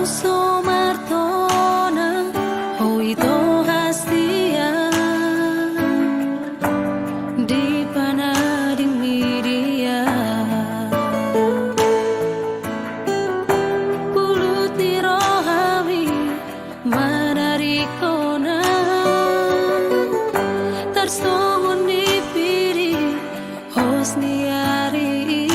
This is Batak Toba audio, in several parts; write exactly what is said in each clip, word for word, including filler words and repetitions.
So martona ho ito hastia di panadingmi dia. Pulut ni rohami manadingkon na tarsongon ni pidi hos ni ari i.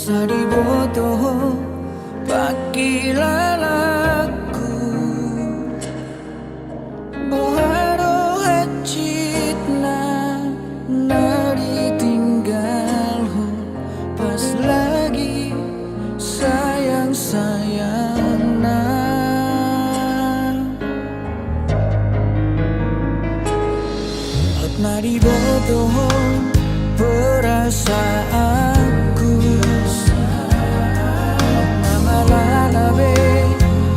Na diboto ho pangkilalangku, boha do hansitna na ditinggalhon pas lagi sayang-sayangna. Hot na diboto ho perasaanku, na malala be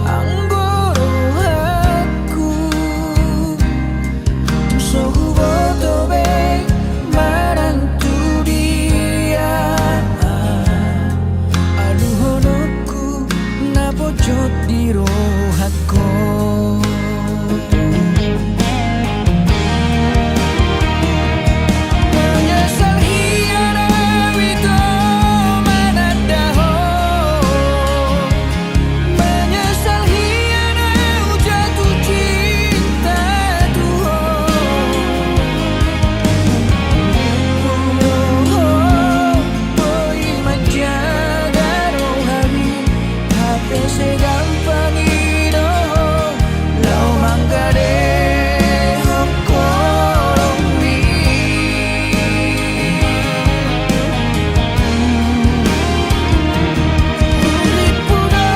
anggo rohangku. So huboto be manang tu dia aduhononku na pojot di rohangku. Menyesal hian au ito mananda ho. Menyesal hian au jatuh cinta tu ho. Boi manjaga rohami, hape segampang i do ho laho manggadehon holongmi. Uripku do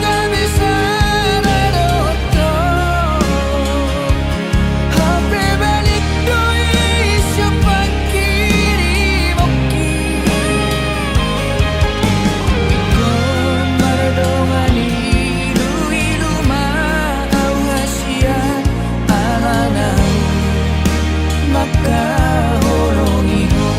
gabe sada dohot ho. Hape balik do i sian pangkirimon. Ingkon mardongan iluilu ma au hasian, alana mangkaholongi ho.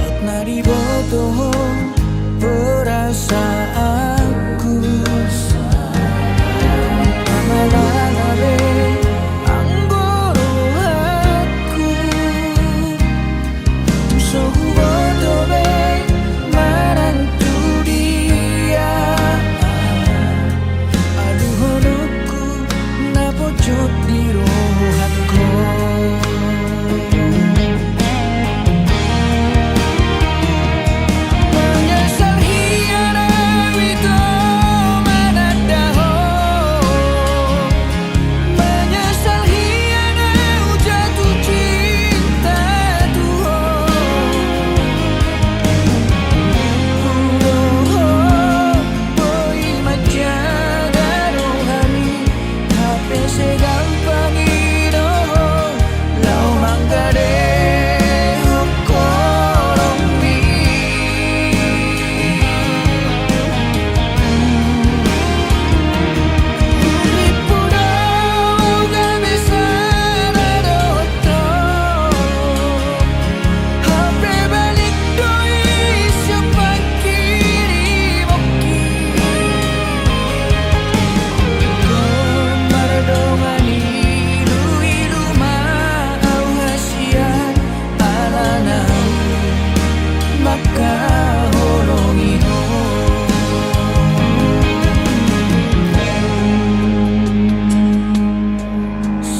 Hot na diboto ho perasaanku, na malala be anggo rohangku. So huboto be manang tu dia aduhononku na pojot di rohangku. Menyesal hian au ito mananda ho. Menyesal hian au jatuh cinta tu ho. Huroha ho boi manjaga rohami, hape segampang i do ho laho manggadehon holongmi. Uripku do gabe sada dohot ho. Hape balik do i sian pangkirimon. Ingkon mardongan iluilu ma au hasian, alana mangkaholongi ho.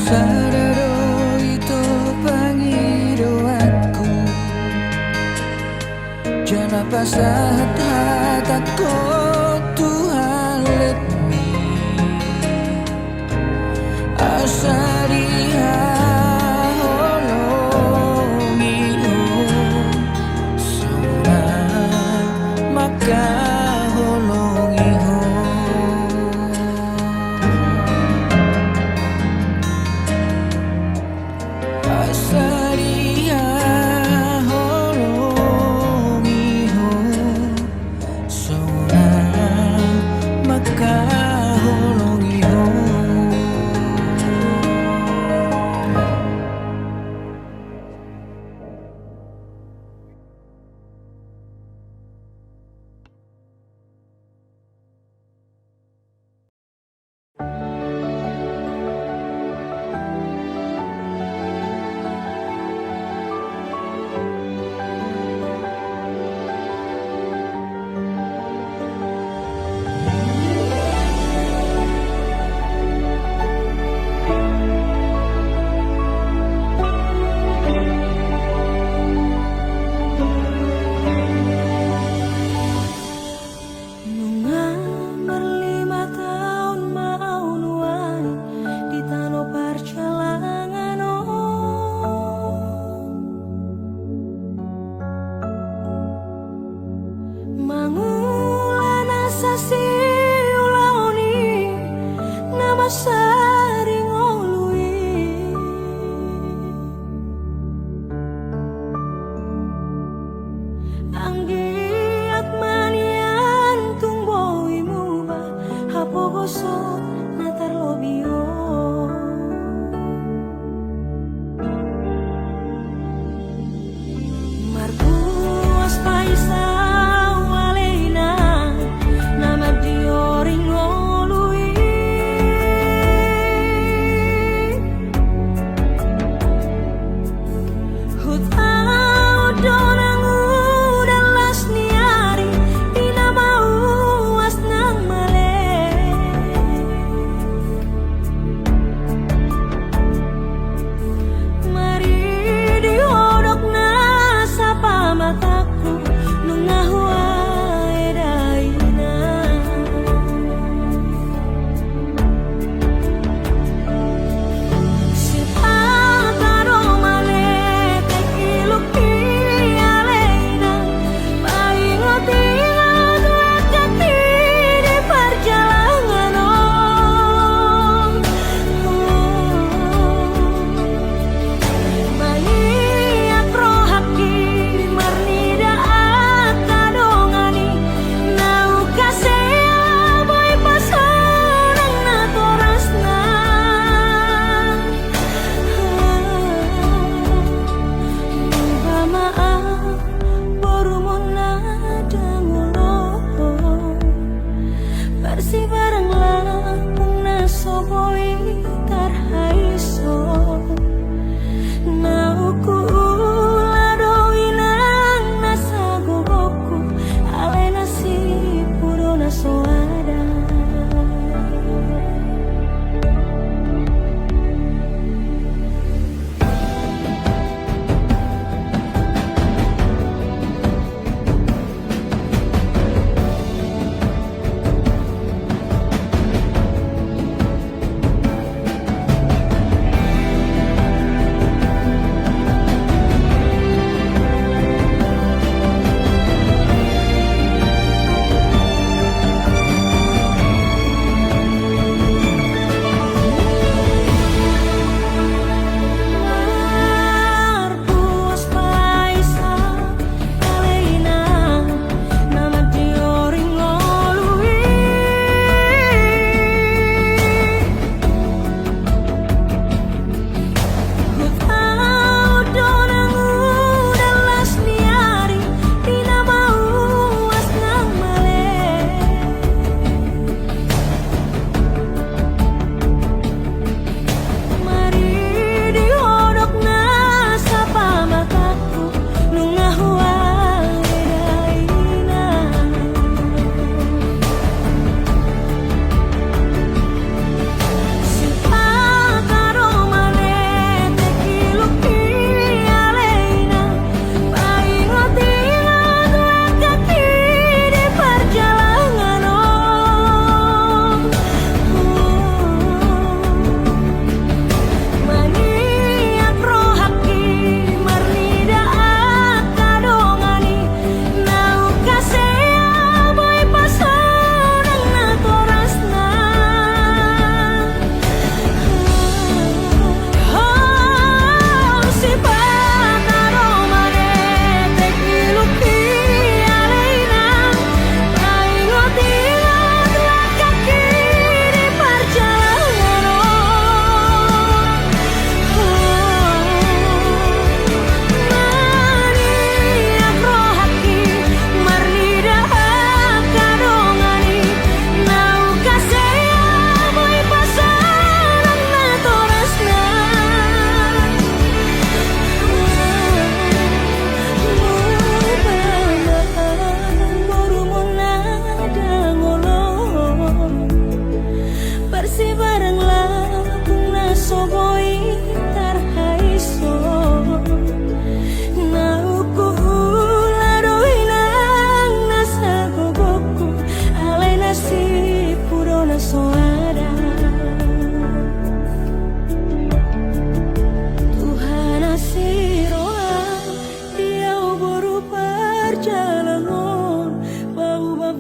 Sada do ito pangidoanku, jala pasahat hatangku tu halletmi. Asa dihaholongi ho, songon na mangkaholongi ho. Asa dihaholongi ho, songon na mangkaholongi ho.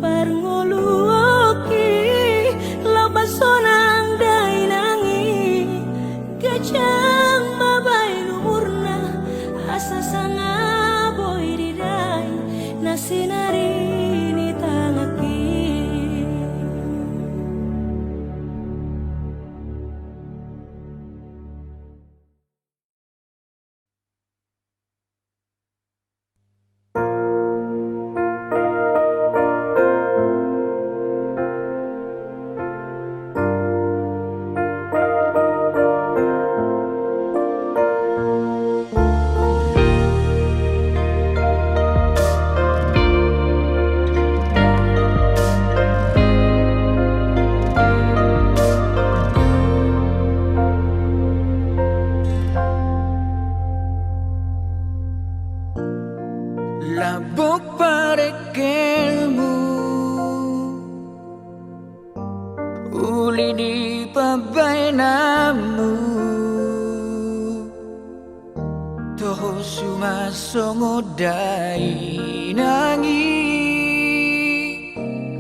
Parngoluonki, laho pasonang dainang i, ganjang ma baen umurna, asa sanga boi didai na sinari ni tanganki. Lambok parengkelmu, uli ni pambahenanmu, toho suman songon dainang i,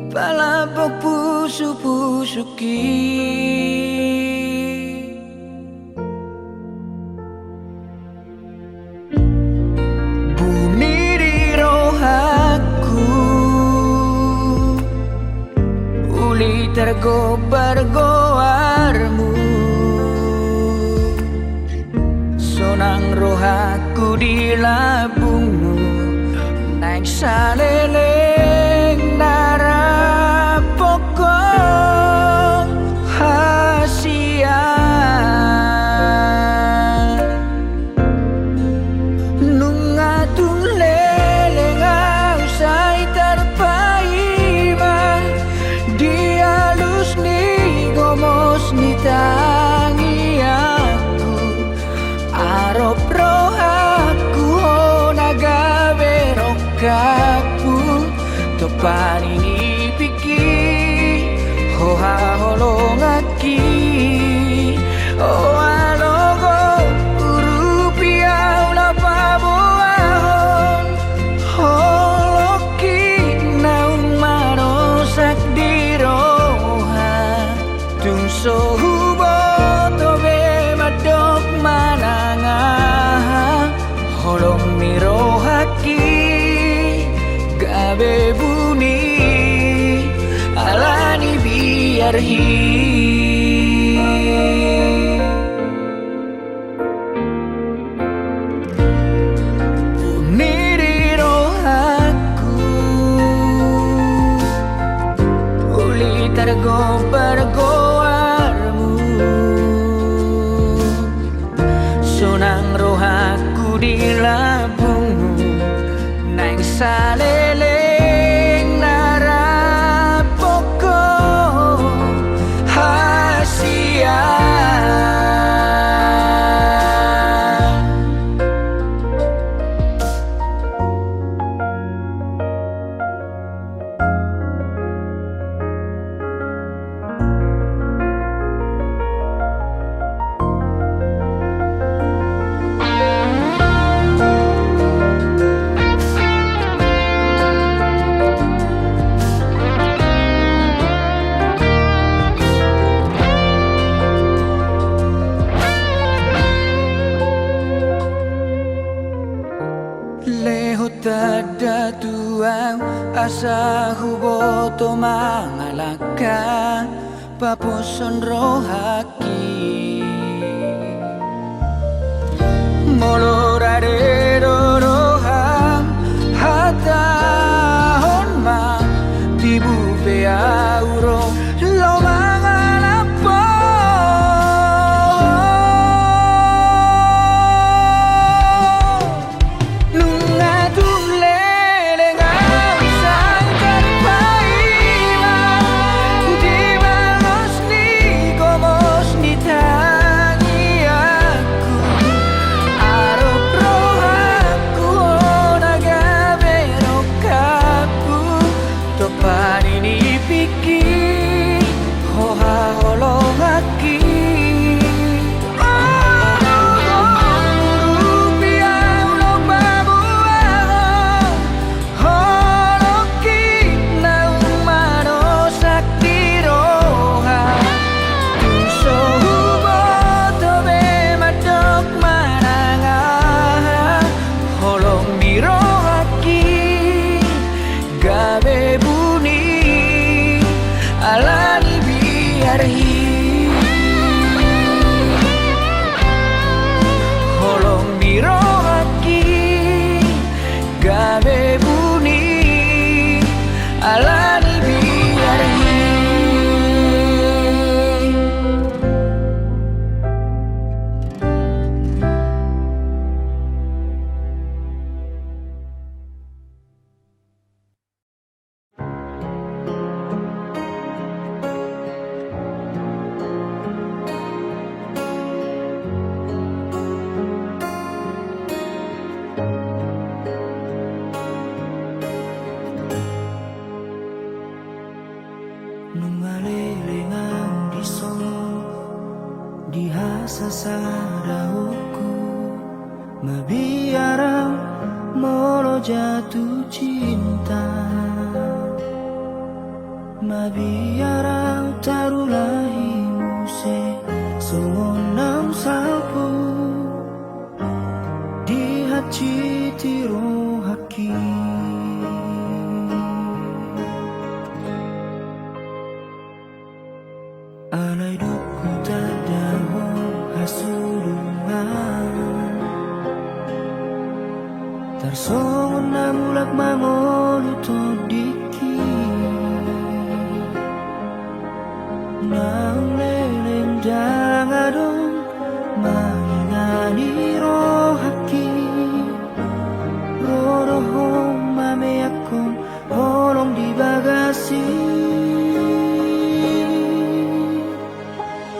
palambok pusupusungki. Buni di rohangku, uli targombar goarmu. Sonang rohangku di lambungmu, naeng saleleng na rap ho hasian. Nunga tung leleng ahu sai tarpaima di alus ni gomos ni tangiangku. Arop rohangku ho na gabe rongkapku, topa ni nipingki ho haholonganki. O alogo, urupi ahu laho paboahon holongki naung manosak di roha. Tung so huboto be mandok manang aha, holong ni rohangki gabe buni ala ni biar hi. Buni di rohangku, uli targombar goarmu. Sonang rohangku di lambungmu, naeng saleleng na rap ho hasian. Lehon tanda tu ahu asa huboto mangalangka paposhon rohangki. Molo rade do roham, hatahon ma, tibu pe ahu ro laho mangalangka. Nunga tung leleng ahu sai tarpaima di balos ni gomos ni tangiangku. Arop rohangku ho na gabe rongkapku, topa ni nipingki ho haholonganki. Urupi ahu laho paboahon holongki naung Holong ni rohangki gabe buni ala ni biarhi. Nunga leleng au dison di hasasadaonku, mabiar au molo jatuh cinta, mabiar au tarulahi muse songon naung salpu di hansit ni rohangki. Alai dung hutanda ho hasudungan, tarsongon na mulak mangolu tondingki. Naung leleng ndang adong mangingani rohangki. Ro do ho mameakkon holong di bagas i.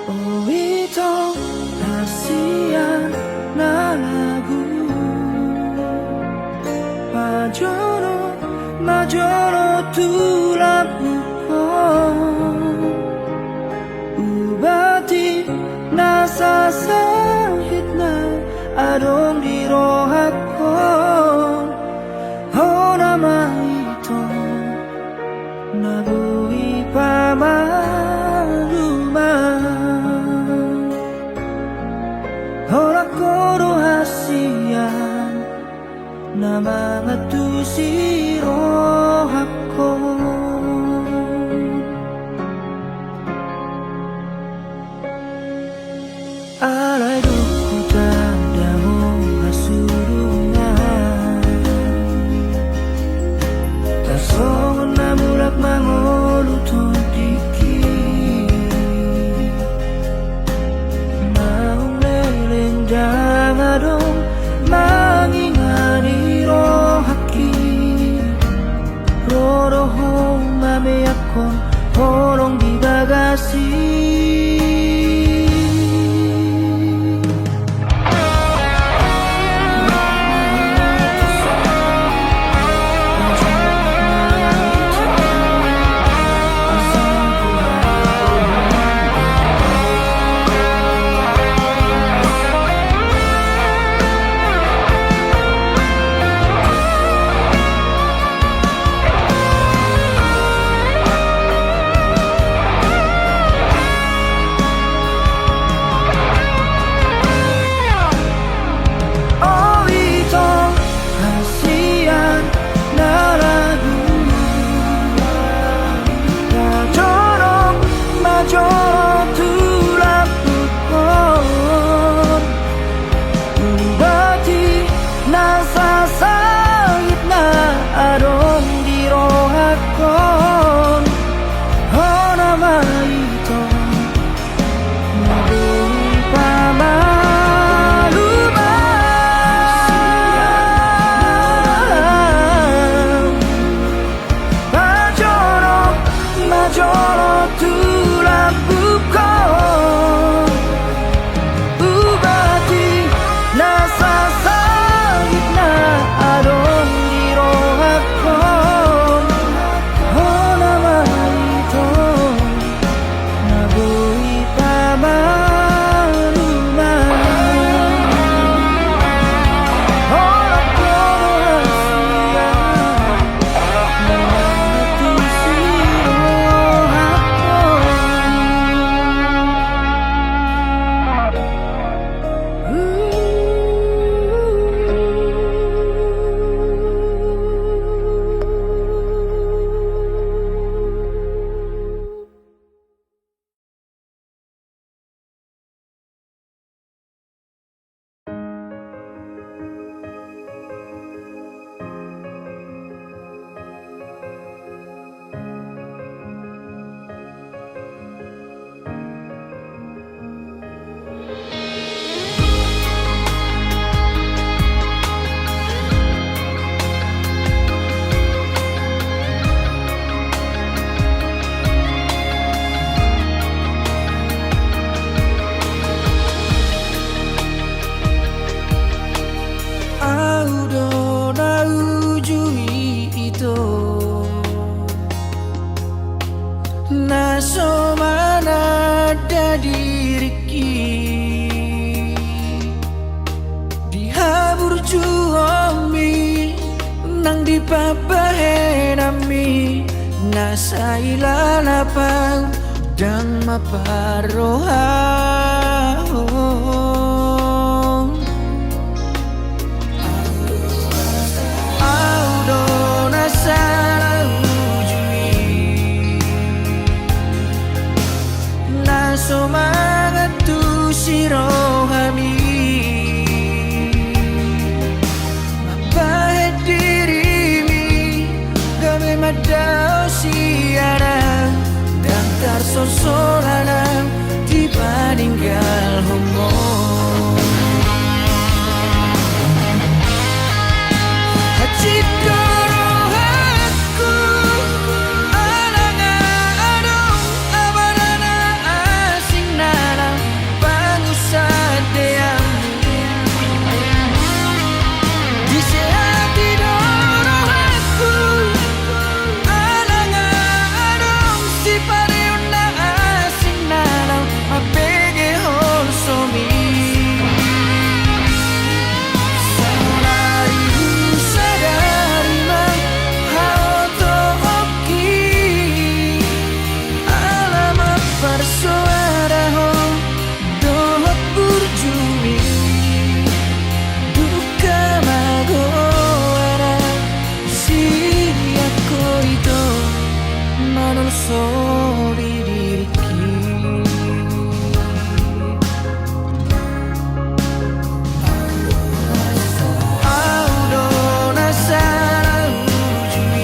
O ito, hasian na lagu, majolo, majolo tu lambungkon. Ubat i na sasahit na adong di rohangkon. Hona ma ito na boi pamalumon. Holan ho do hasian na mangantusi rohangkon. Alai dung hutanda ho hasudungan, tarsongon na mulak mangolu tondingki. Naung leleng ndang adong mangingani rohangki. Na so mananda diringki di haburjuonmi nang di pambahenanmi, na sai lalap ahu ndang mamparrohahon. Ahu do na salah uju i, na so mangantusi rohami mambahen dirimi gabe mandao sian ahu, ndang tarsolsol ahu dipaninggalhonmu. Hansit do rohangku ala nga adong abana na asing na laho pangunsandean. Disehati do rohangku ala nga adong sipareon na asing na laho mambege holsomi. Saonari husadari ma haotoonki ala mamparsoadahon dohot burjumi. Dungka magoar ahu sian ho ito manolsoli diringki. Ahu do na salah uju i,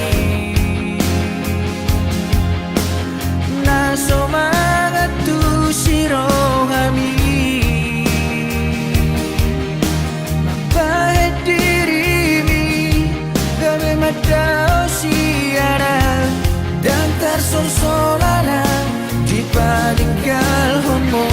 na so mangantusi rohami mambahen dirimi gabe mandao sian ahu, ndang tarsolsol ahu dipaninggalhonmu.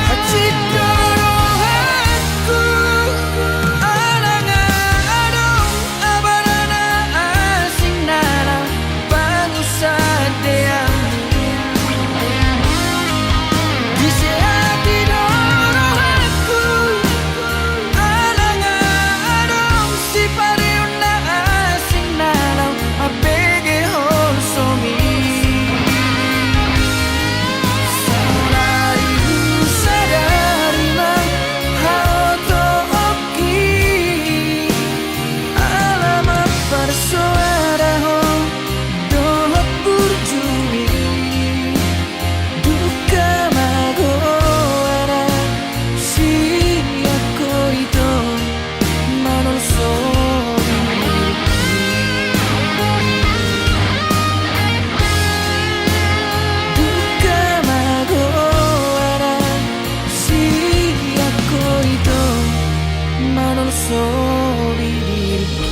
Hansit do rohangku ala nga adong abana na asing na laho pangunsandean. Disehati do rohangku ala nga adong sipareon na asing na laho mambege holsomi. Saonari husadari ma haotoonki ala mamparsoadahon dohot burjumi. Dungka magoar ahu sian ho ito manolsoli diringki. Dungka magoar ahu sian ho ito manolsoli diringki.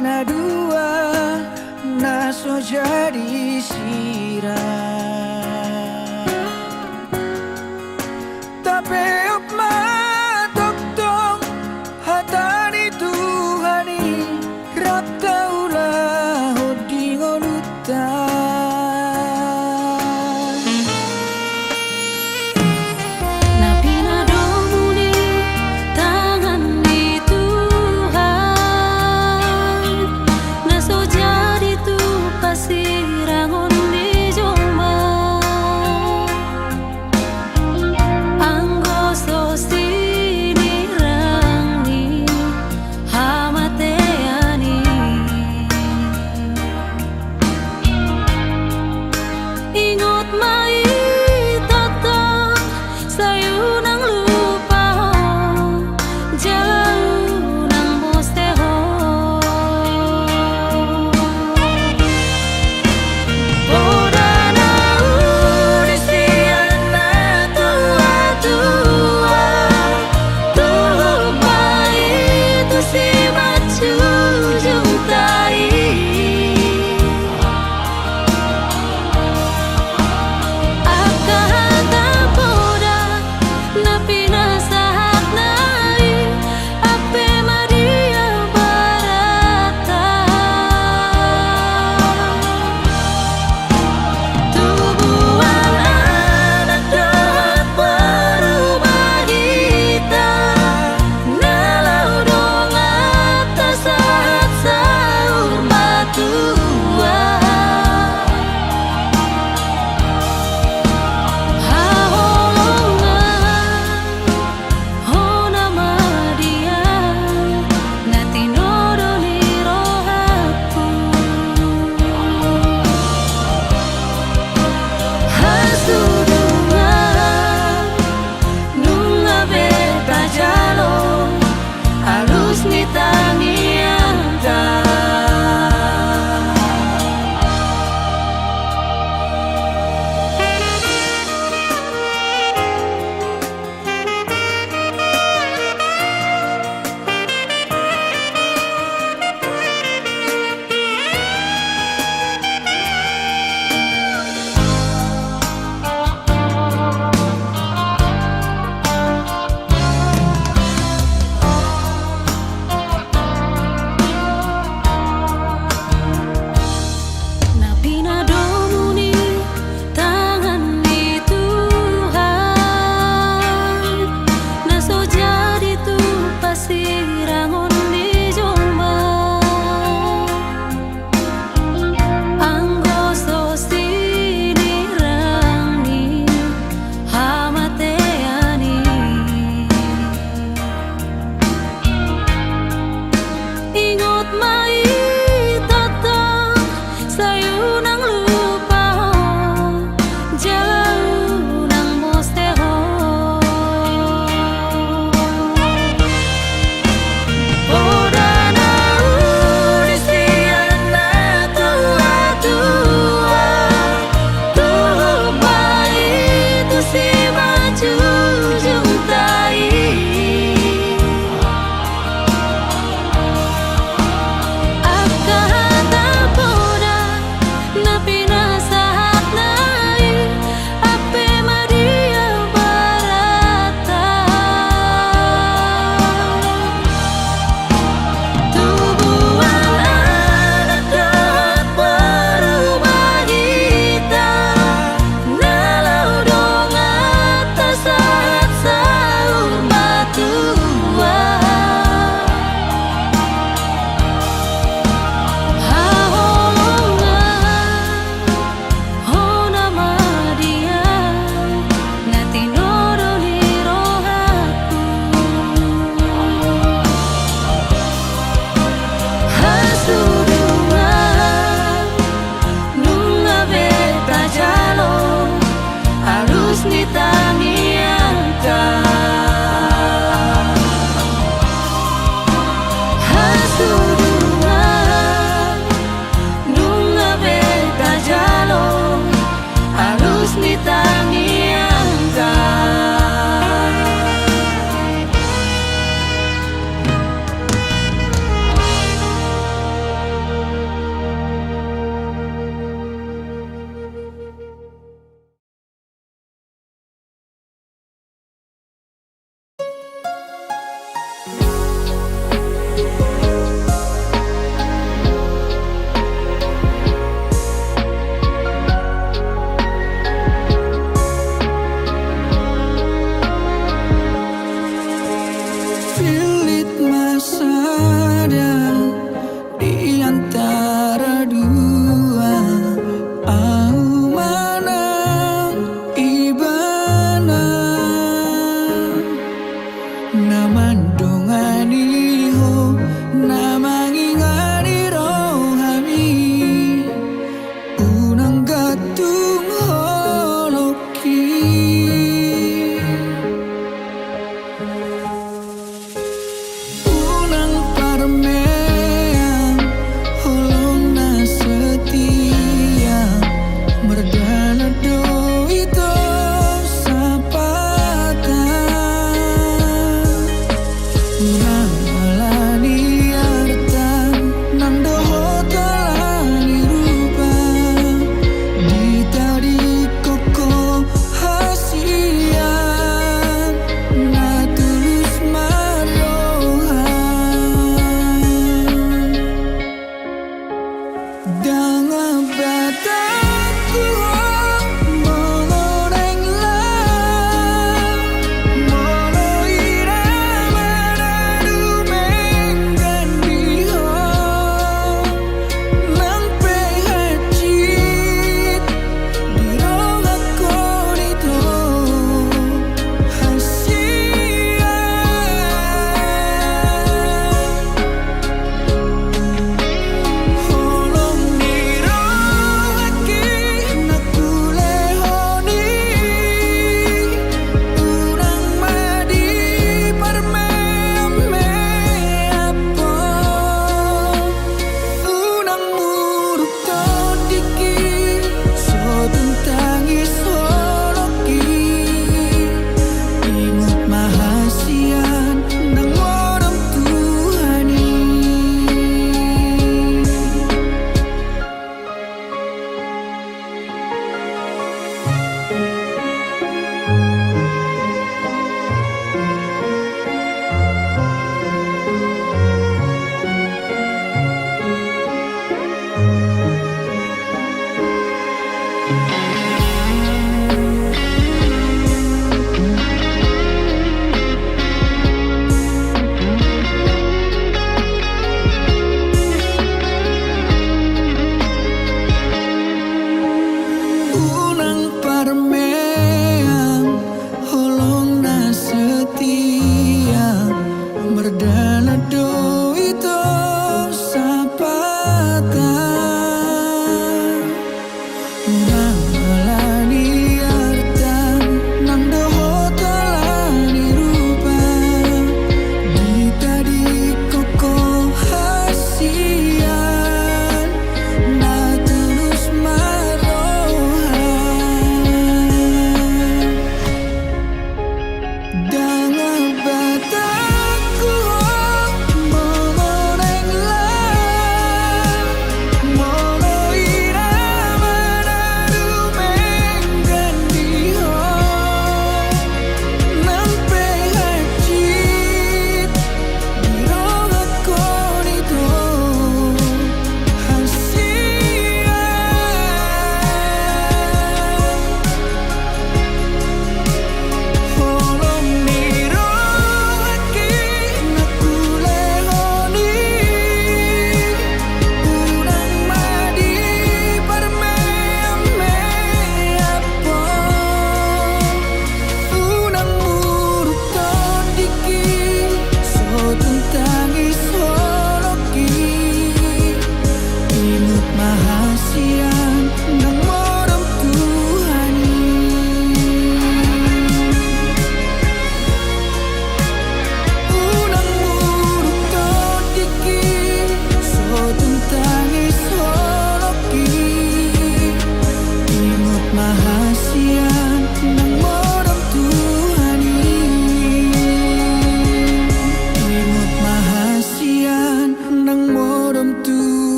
na dua na so jadi sirang. Tapeop ma tongtong hata ni Tuhan i rap taulahon di ngolunta. Na pinadomu ni tangan ni Tuhan, na so jadi tu pasirangon ni jolma. Anggo so sinirang ni hamatean i, ingot ma i tongtong, sai unang lupa ho, jala unang muse ho. Poda na uli sian na tuatua, toho ma i tu simanjujungta i. Angka hata poda na pinasahatna i, ampe ma di abaranta. Tubuan anak dohot boru ma hita, na laho donganta sahat saur matua. Haholongan, hona ma dia na tinodo ni rohangku. Hasudungan, nunga be tajalo alus ni tangiangta. Na pinadomu ni tangan ni Tuhan, na so jadi tu pasirangon ni jolma. Anggo so sinirang ni hamatean i, ingot ma i tongtong, sai unang lupa ho, jala unang muse ho. Poda na uli sian na tuatua, toho ma i tu simanjujungta i.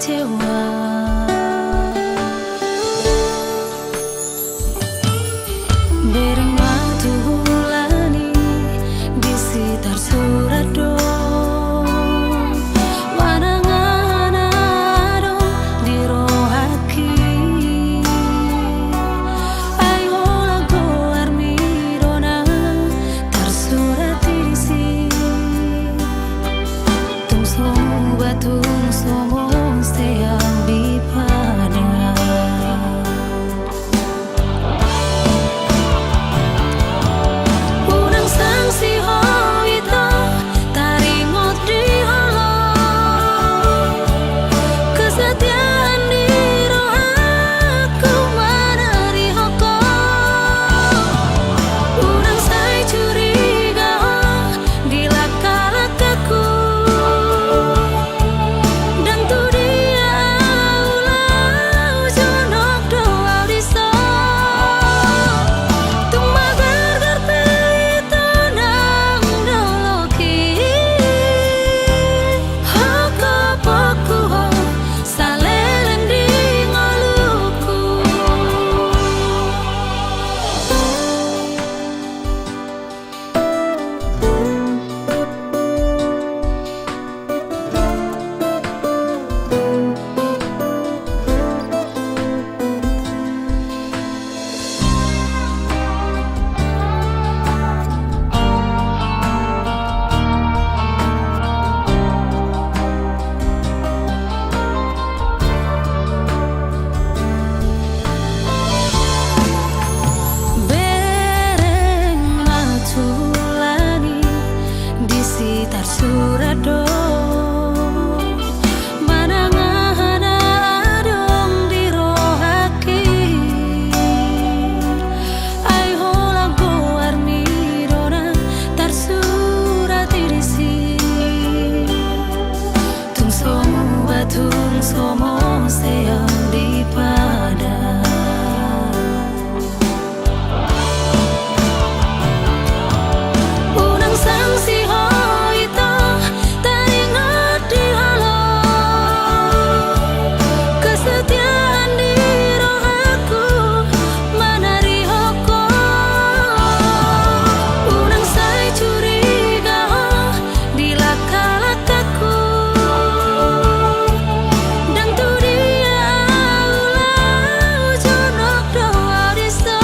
Sewa. Bereng ma tu hulani, disi tarsurat do manang aha na adong di rohangki. Ai holan goarmi do na tarsurat i disi. Tung so muba, tung so monse au di padan. Unang sangsi ho ito, taringot di holong. Kesetiaan di rohangku manari ho. Unang sai curiga ho di langka-langkaku. Ndang tu dia au laho, jonok do au dison. Tung magargar pe ito nang dolok i. Hokopokku ho saleleng di ngolungku. Bereng ma tu hulani, disi tarsurat do manang aha na adong di rohangki. Ai holan goarmi do na tarsurat i disi. Tung so muba, tung so monse au di padan. Unang sangsi ho ito, taringot di holong. Kesetiaan di rohangku manari ho. Unang sai curiga ho di langka-langkaku. Ndang tu dia au laho, jonok do au dison.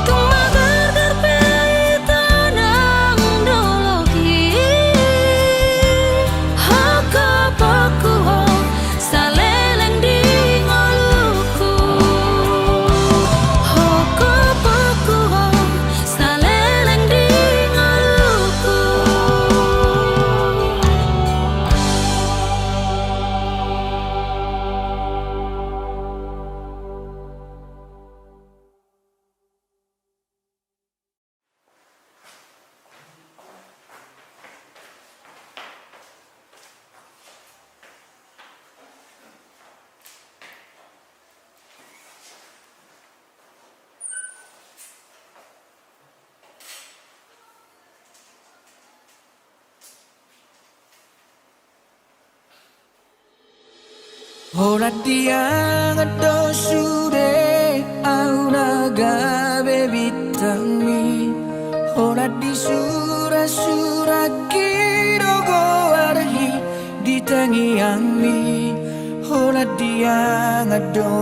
Tung magargar pe ito nang dolok i. Hokopokku ho saleleng di ngolungku. Hokopokku ho saleleng di ngolungku. Holan diangan do sude au na gabe bintangmi. Holan disurasurahi do goarhi di tangiangmi. Holan diangan do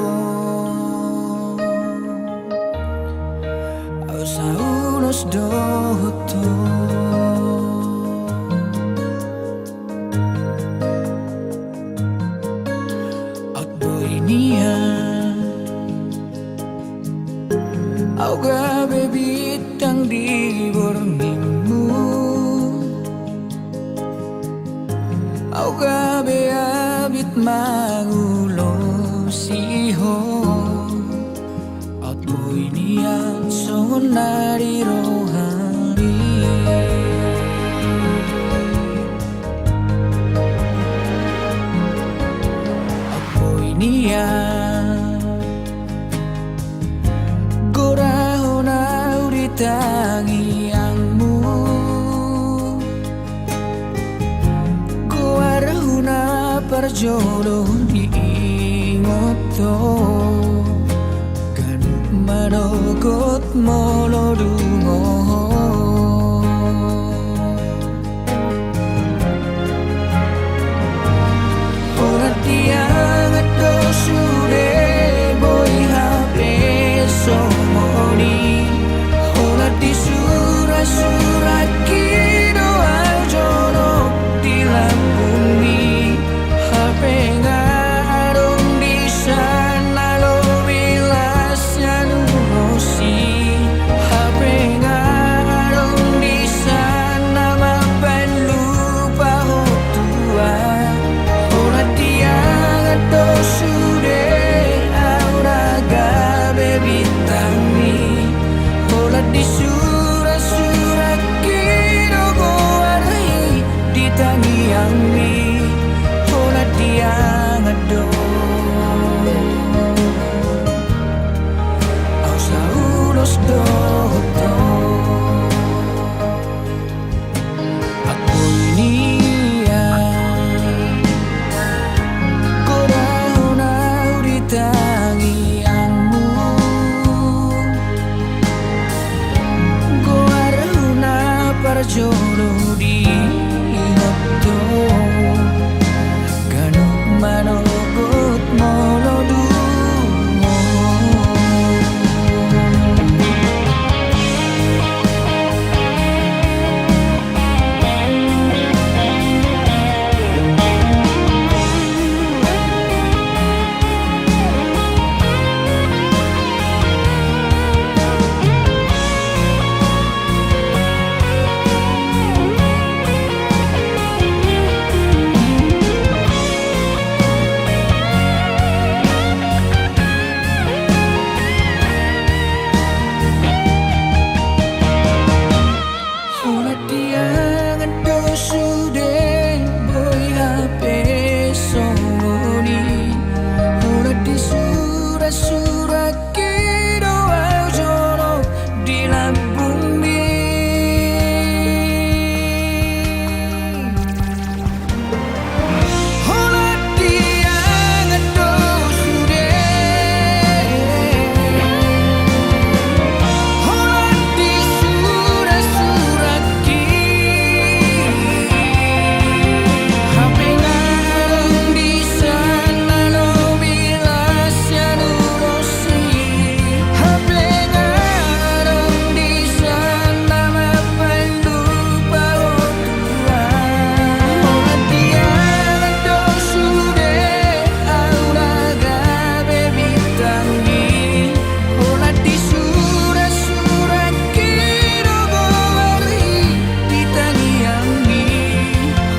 au saunos dohot ho. Aut boi nian au gabe bintang di borngin. Au gabe abit mangulosi ho. Aut boi nian songon na di rohangmi. Aut boi nian gorahon au di tangiangmu. Goarhu na Parjolo diingot ho, ganup manogot molo dung ho. Holan diangan do sude boi hape songon i. Holan disurasurahi do au jolo di lambungmi. Hape nga adong di sana lobi las sian ulos i. Hape nga adong di sana mambaen lupa ho Tuhan. Holan diangan do sude au na gabe bintangmi. Holan disurasurahi do goarmi di tangiangmi. Holan diangan do au saulos dohot ho. Anggo i nian godahon au di tangiangmu, goarhu na parjolo diingot ho, ganup manogot molo dung ho. Holan diangan do sude boi hape songon i. Holan disurasurahi do au jolo di lambungmi. Holan diangan do sude. Holan disurasurahi. Hape nga adong di sana lobi las sian ulos i. Hape nga adong di sana mambaen lupa ho Tuhan. Holan diangan do sude au na gabe bintangmi. Holan disurasurahi do goarmi di tangiangmi.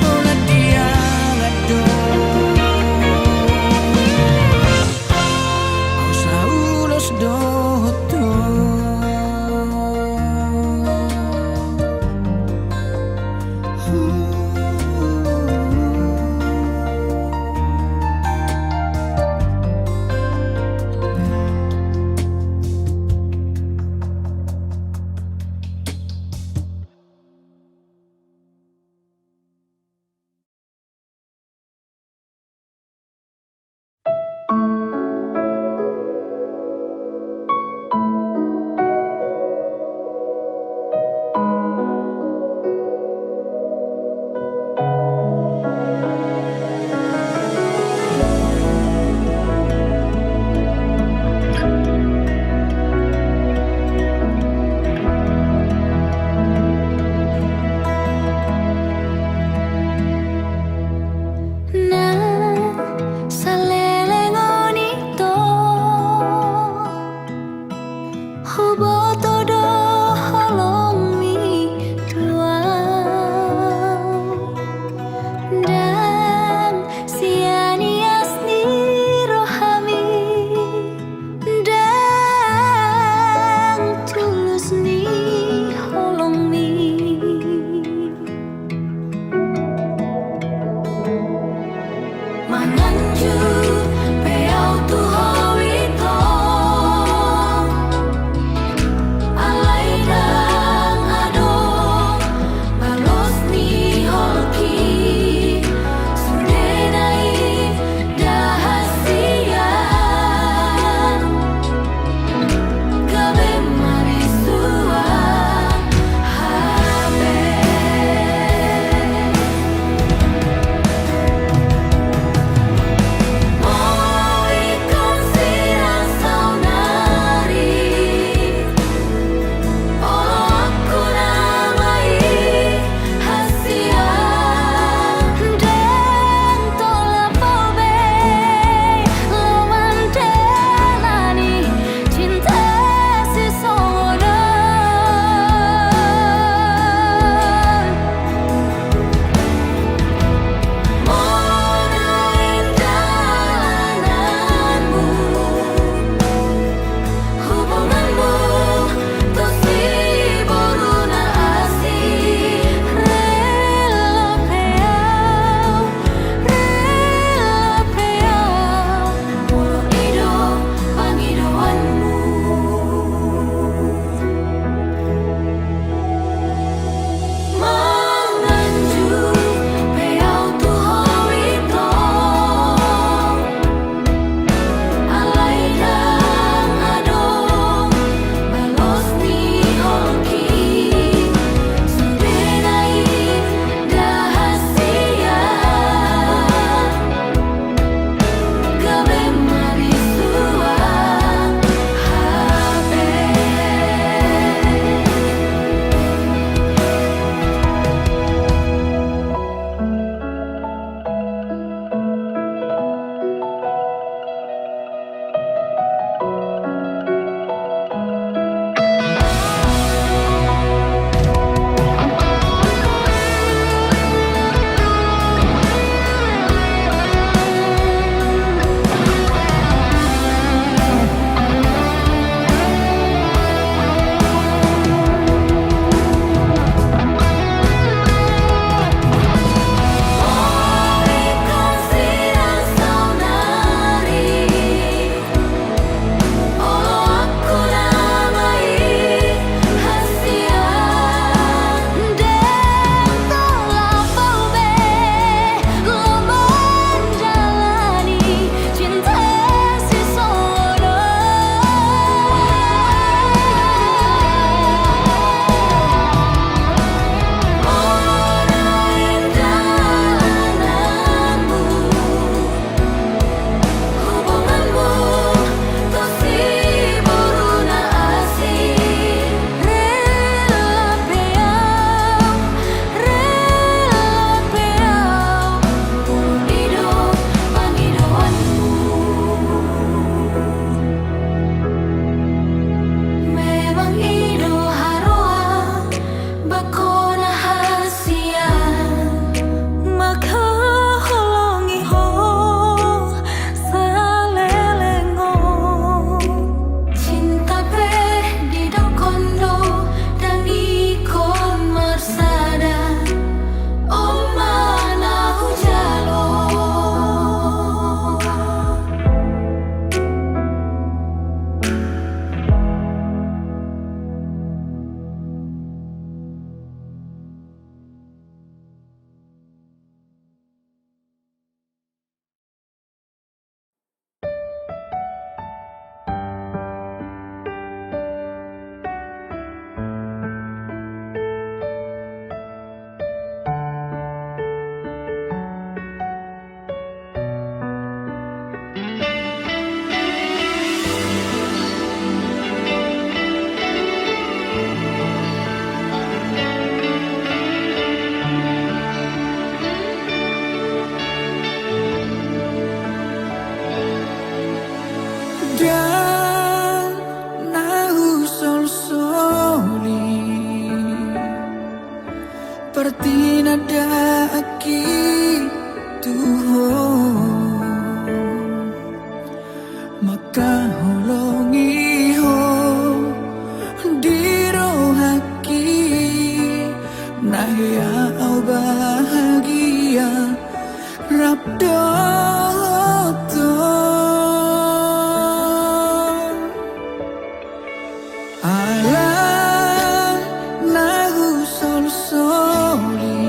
Holan diangan do au saulos dohot ho. Na saleleng on i do huboto do holongmi tu au. Ndang sian ias ni rohami, ndang tulus ni holongmi. Manganju pe au tu ho ito, alai ndang adong balos ni holki. Sude na i Ndang na husolsoli partinandaan tu ho, mangkaholongi ho di rohangki, na hea au bahagia rap dohot ho. Ala na husolsoli,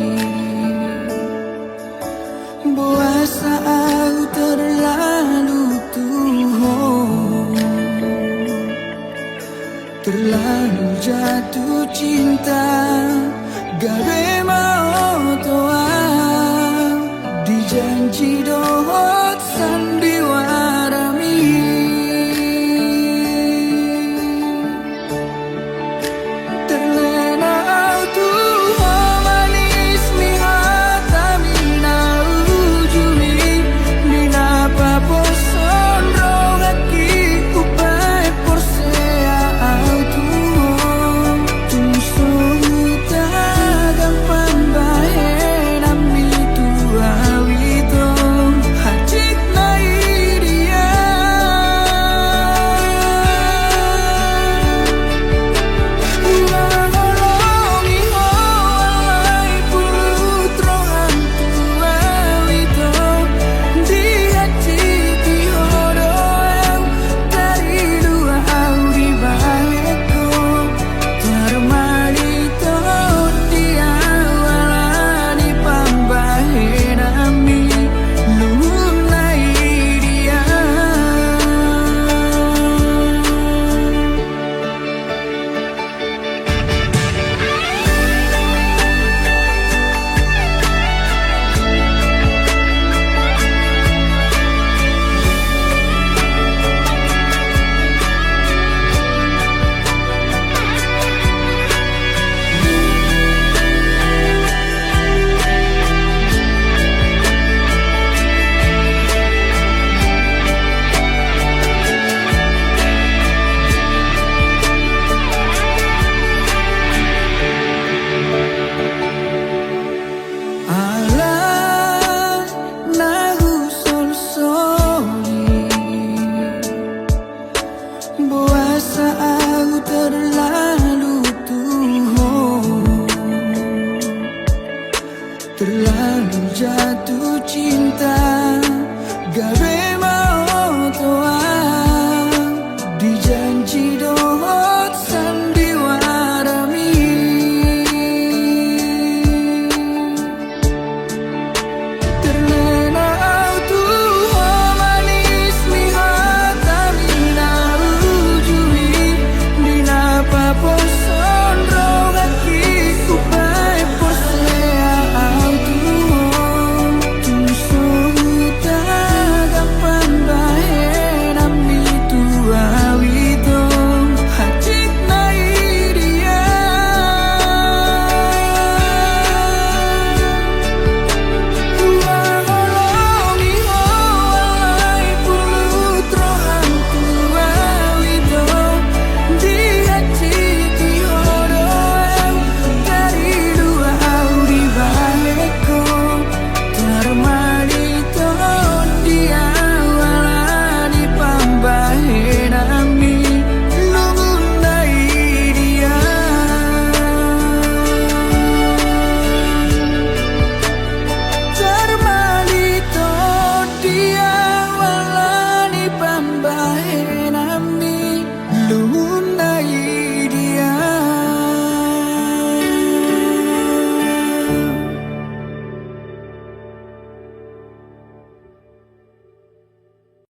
boasa au terlalu tu ho, terlalu jatuh cinta, gabe ma oto au di janji dohot sandiwarami. Terlena au tu ho, manis ni hatami na uju i, di na paposhon rohangki, hubahen porsea au tu ho. Tung so hutagam pambahenanmi tu au ito, hansit ma i dia. Huhaholongi ho, alai purut roham tu au ito, dihansit ho do au, tarilua au dibahen ho. Tarmaliton di au ala ni pambahenanmi, lungun na i dia. Ala na husolsoli, boasa au terlalu tu ho, terlalu jatuh cinta, gabe